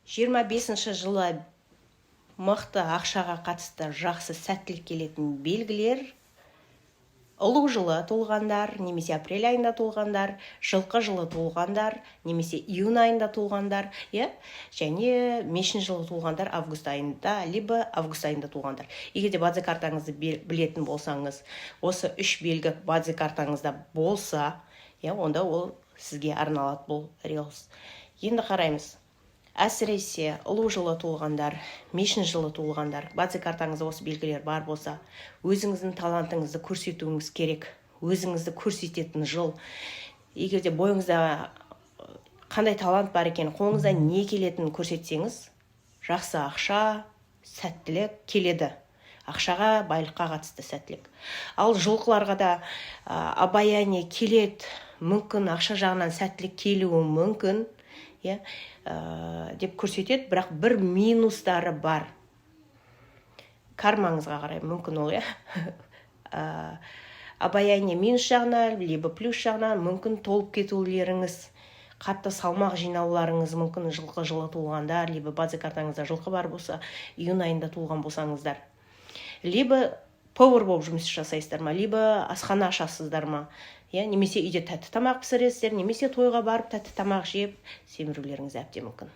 25 жылы мықты ақшаға қатысты жақсы сәттілік келетін белгілер: Ұлу жылы туылғандар немесе апрель айында туылғандар, Жылқы жылы туылғандар немесе июнь айында туылғандар, иә, және Мешін жылы туылғандар, август айында, либо август айында туылғандар. Егер де бадзи картаңызды білетін болсаңыз, осы үш белгі бадзи картаңызда болса, иә, онда ол сізге арналады бұл рилс. Енді қараймыз. Әсіресе Ұлу жылы туылғандар, Мешін жылы туылғандар, бадзи картаңызда осы белгілер бар болса, өзіңіздің талантыңызды көрсетуіңіз керек. Өзіңізді көрсететін жыл. Егер де бойыңызда қандай талант бар екенін, қолыңызда не келетінін көрсетсеңіз, жақсы ақша, сәттілік келеді. Ақшаға, байлыққа қатысты сәттілік. Ал жылқыларға да обаяние келеді, мүмкін, ақша жағынан сәттілік келуі мүмкін, иә, деп көрсетеді. Бірақ бір минустары бар, кармаңызға қарай мүмкін ол, иә. Обаяние минус жағына либо плюс жағына мүмкін толып кетулеріңіз, қатты салмақ жинауларыңыз мүмкін. Жылқы жылы туылғандар либо бадзи картаңызда жылқы бар болса, июнь айында туылған болсаңыздар, либо повар болып жұмыс жасайсыздар ма, либо асхана ашасыздар ма, иә, немесе үйде тәтті тамақ пісіресіздер, немесе тойға барып тәтті тамақ жеп семірулеріңіз әбден мүмкін.